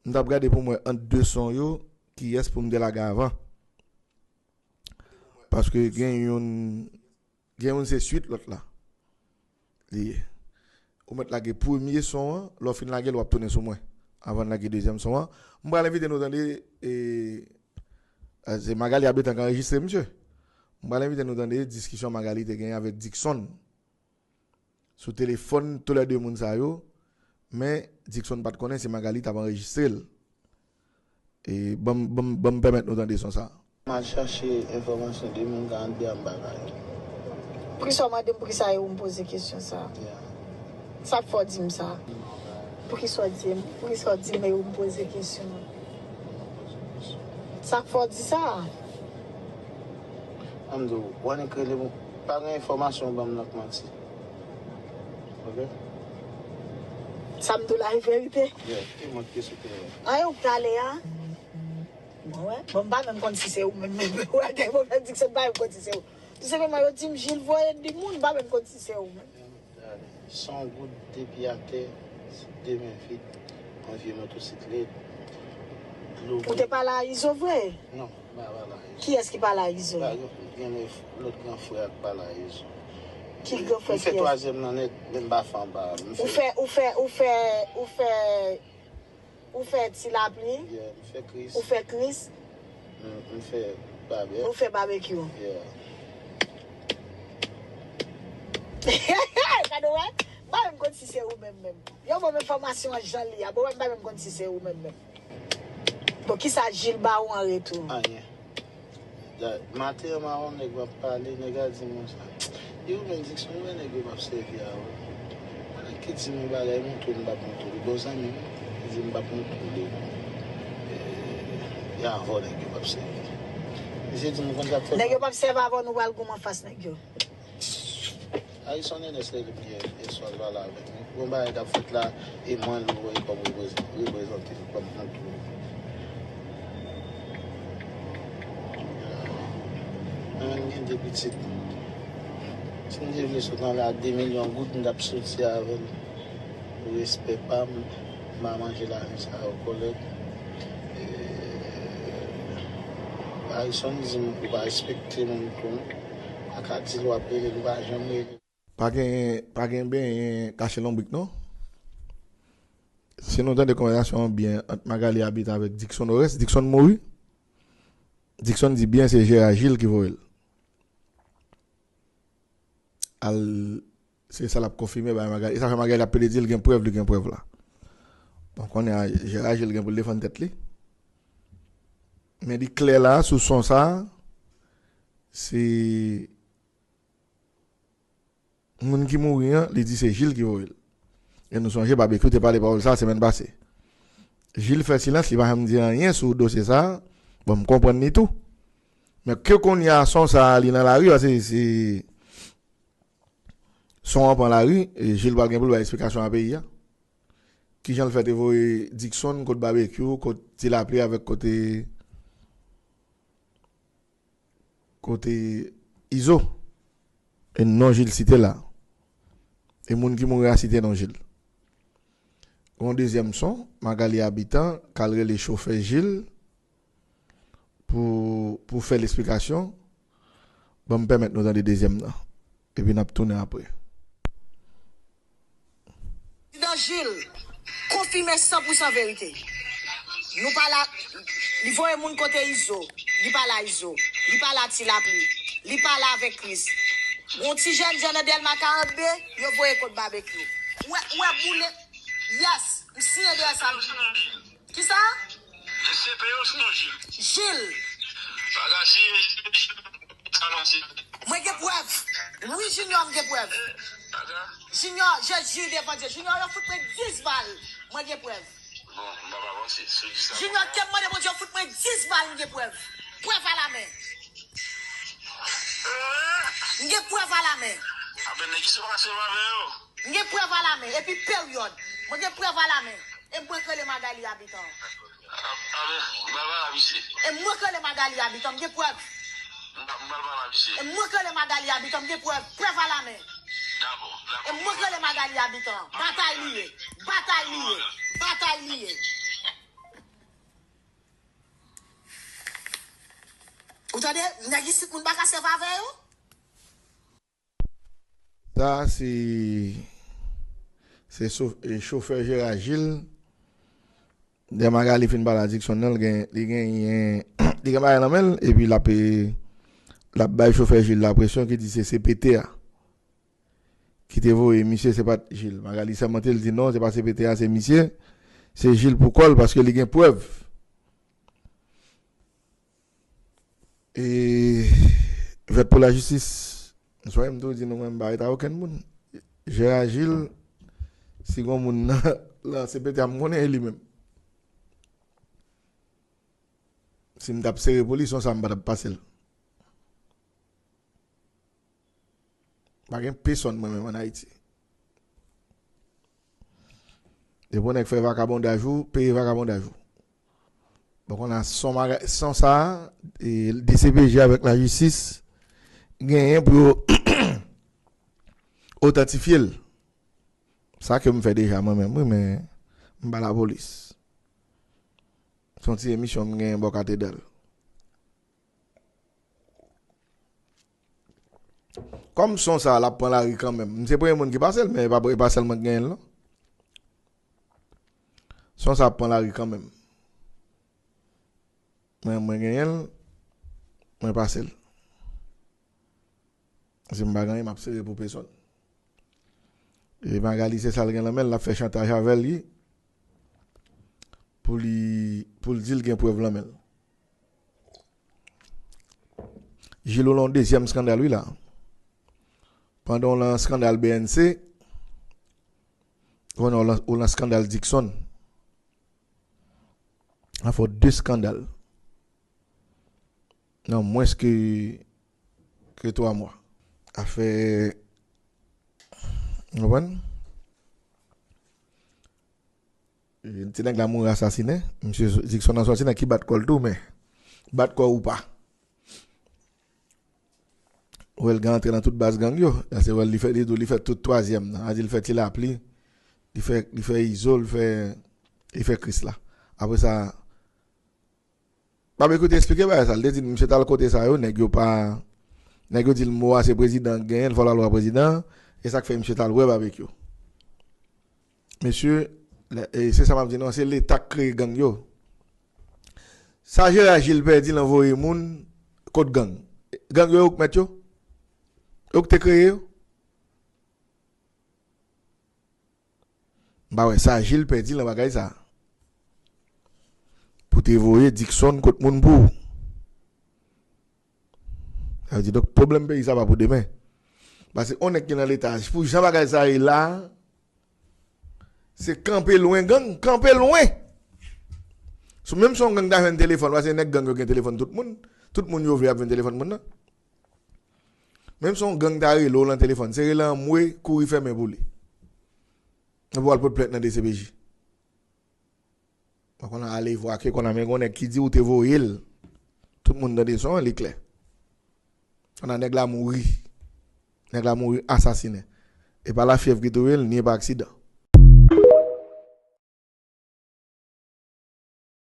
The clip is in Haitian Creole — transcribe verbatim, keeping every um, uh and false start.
M t ap gade pou m wè ant de son yo, kiyès pou m te lage avan. Paske gen youn, gen youn se swit lòt la. Li ye. Ou mèt lage premye son an, lè w fin lage l, w ap tounen sou mwen. Avan n lage dezyèm son an. M pral envite nou tande, e, a, se Magalie Habitant k anrejistre, mesye. M pral envite nou tande diskisyon Magalie te genyen avèk Dickson sou telefòn, toulède moun sa yo, men Dickson pa t konnen se Magalie t ap anrejistre l. E ban m, ban m, ban m pèmèt nou tande son sa. M al chache enfòmasyon de moun ka antre an bagay. Poukisa w mande m poukisa e ou m poze kesyon sa a? Yeah. Sa k fè w di m sa? Poukisa w di m, poukisa w di m e ou m poze kesyon an? Sa k fè w di sa? An m di w, w annik rele m, pa gen enfòmasyon w ban m nan k manti. Ok? Sa m di w la e verite? Yeah, e mwen ki te sou teren. An e ou k t ale a? Mwen wè. Bon, m pa menm konn si se ou menm, menm. Ou wè, gen moun k di se m pa menm konn si se ou. Tou senpleman, yo di m Gilles voye di moun, m pa menm konn si se ou menm. Se yon goud depi atè, de men vid, yon vye motosiklèt, dlo. Ou te pale a Izo vre? Non, m pa pale a Izo. Kiyès ki pale a Izo? Pa gen, gen lòt gran frè a k pale a Izo. Ki gran frè kiyès? M fè twazyèm nan nèt, men m pa fè anba. M fè, ou fè, ou fè, ou fè Ou fè Ti Lapli. Yeah, m fè Kris. Ou fè Kris. M, m fè Babè. Ou fè Babekyou. Yeah. Gade wè, m pa menm konn si se ou menm menm. Yo ban m enfòmasyon an jan l ye a, bon, m pa menm konn si se ou menm menm. Bon, kisa Gilles ba ou an retou? Anyen. Da-, maten an, m a wè yon nèg m ap pale, nèg la di m konsa, "Yo, men Dickson, wè nèg yo p ap sèvi a ou. Wè nèg ki di m yon bagay, montre w, m p ap montre w. Li bon zanmi m, li di m p ap montre w li. E, e avè w nèg yo p ap sèvi." Misye di m konsa, fè nèg yo p ap sèvi avè w, nou pral goumen anfas nèg yo. Harrison Ernest rele m yè, yè swa, l pale avèk mwen. Gon bagay k ap fèt la, e mwen l voye kòm reprezante, reprezante l kòm kontou. Mwen menm gen de pitit. Si m te vle sot anlè ak de milyon goud, m t ap soti avè l. Pou respè pa m, m pa manje lajan sa yo kòlèt. E, Harrison di m ou pa respekte moun tou non. Pa ka di l w ap rele l, ou pa janm rele l. Pa gen, pa gen benyen kache lonbrik non. Si nou tande konvèsasyon an byen ant Magalie Habitant avèk Dickson Oreste, Dickson mouri. Dickson di byen se Gérard Gilles ki voye l. Al, se sa l ap konfime bay Magalie. E sa fè Magalie ap plede di l gen prèv, li gen prèv la. Bon, konnen a, Gérard Gilles gen pou l defann tèt li. Men li klè la, sou son sa, se moun ki mouri an, li di se Gilles ki voye l. E nou sonje Babekyou te pale pawòl sa semèn pase. Gilles fè silans, li pa janm di anyen sou dosye sa. Bon, m konprann li tou. Men ke kounye a son sa a, li nan lari, paske se son an pran lari, e Gilles pral gen pou l bay eksplikasyon a peyi a. Kijan l fè te voye Dickson kot Babekyou, kot Ti Lapli avèk kote kote Izo. E non Gilles site la. E moun ki mouri a site non Gilles. Gon dezyèm son, Magalie Habitant k al rele chofè Gilles pou, pou fè l eksplikasyon. Ban m pèmèt nou tande dezyèm nan. Epi n ap tounen apre. Prezidan Gilles konfime san pou san verite. Nou pale a, li voye moun kote Izo, li pale a Izo, li pale a Ti Lapli, li pale avèk Kris. Gon ti jèn jan nan Dèlma karant de, yo voye kot Babekyou. Ou wè, ou wè boule, yes, m siyen dèyè sa m di. Kisa? Se P O sinon Gilles. Gilles. Paga si Gilles. Mwen gen prèv. Wi, Junior, m gen prèv. Junior, Jezi devan Dye. Junior, yo fout mwen dis bal. Mwen gen prèv. Bon, m pa avanse. Si w di sa, Junior, ke m mande Bondye, yo fout mwen dis bal, m gen prèv. Prèv alamen. M gen prèv alamen. Apre nèg ki se pase avè yo. M gen prèv alamen. Epi peryòd. Mwen gen prèv alamen. E mwen k rele Magalie Habitant. A, a, m pral pale a misye. E mwen k rele Magalie Habitant, m gen prèv. M pa, m pral pale a misye. E mwen k rele Magalie Habitant, m gen prèv. Prèv alamen. Dakò, dakò. E mwen k rele Magalie Habitant. Batay li ye. Batay li ye. Batay li ye. Tande, nèg isit moun pa ka sèvi avè yo. Sa se, se so- e, chofè Jera Jil. Lè Magali fin pale a Dickson nan, li gen, li genyen, li gen bagay nan men l, epi l ap, e, l ap bay chofè Jil la presyon ki di se C P T a ki te voye misye, se pa t Jil. Magali sèmante, l di non, se pa C P T a, se misye, se Jil pou kò l, paske li gen prèv. E vèt pou lajistis. M swè m tou di nou, mwen m pa ret a okenn moun. Jera Jil, si gon moun nan, nan C P T a m konnen, e li menm. Si m t ap sere pou li, se yon sa m pa t ap pase l. Pa gen pesonn mwen menm ann Ayiti. Depi yon nèg fè vakabondaj ou, peye vakabondaj ou. Bon, kounye a, son maga- son sa a, e, D C P J avèk lajistis genyen pou yo otantifye l. Sa ke m fè deja mwen menm, wi, men m pa lapolis. Se yon ti emisyon m genyen bò katedral. Kòm son sa a, l ap pran lari kanmenm. M se premye moun ki pase l, men e pa, e pa sèl mwen ki genyen l, non. Son sa a ap pran lari kanmenm. Mwen, mwen genyen l, mwen pase l. Si m pa genyen, m ap sere pou pesonn. E Magali, se sa l gen nan men l, l ap fè chantaj avè l, wi. Pou li, pou l di l gen prèv nan men l. Jil, ou lan dezyèm eskandal, wi, la. Pandan w lan eskandal B N C, ou lan, ou lan eskandal Dickson. Sa fè w de eskandal nan mwens ke, ke twa mwa. Afè, w konprann? Ti nèg la mouri asasinen. Misye Dickson nan sòti nan ki bat kò l tou, men bat kò ou pa. Ou wè l gen antre nan tout baz gang yo. Sa se wè l, li fè, li tou, li fè tout twazyèm nan. A di l fè Ti Lapli, li fè, li fè Izo, li fè, li fè Krisla. Apre sa, Babekyou te eksplike bagay sa. Li te di m, misye t al kote sa yo, nèg yo pa, nèg yo di l mo a se prezidan k genyen l, fò l al wè prezidan an. E sa k fè misye t al wè Babekyou. Mesye, lè- e se sa m ap di nou, se Leta k kreye gang yo. Sa Jera Jil pèdi lan voye moun kot gang. Gang yo, yo k mèt yo? Yo k te kreye yo? M pa wè sa Jil pèdi lan bagay sa. Pou te voye Dickson kot moun pou ou. Sa vle di, donk, pwoblèm peyi sa pa pou demen. Paske on nèg ki nan Leta, pou jan bagay sa ye la, se kanpe lwen gang, kanpe lwen. Sou menm si on gang ta jwenn telefòn, paske nèg gang yo gen telefòn tout moun, tout moun yo vle ap jwenn telefòn moun nan. Menm si on gang ta rele w lan telefòn, se rele anmwe, kouri fèmen pou li. Epi w al pote plent nan D C P J. Mwen konn ale vwake konn a men gon nèg ki di ou te voye l. Tout moun tande son an, li klè. Konn a nèg la mouri. Nèg la mouri asasinen. E pa lafyèv ki touye l, ni e pa aksidan.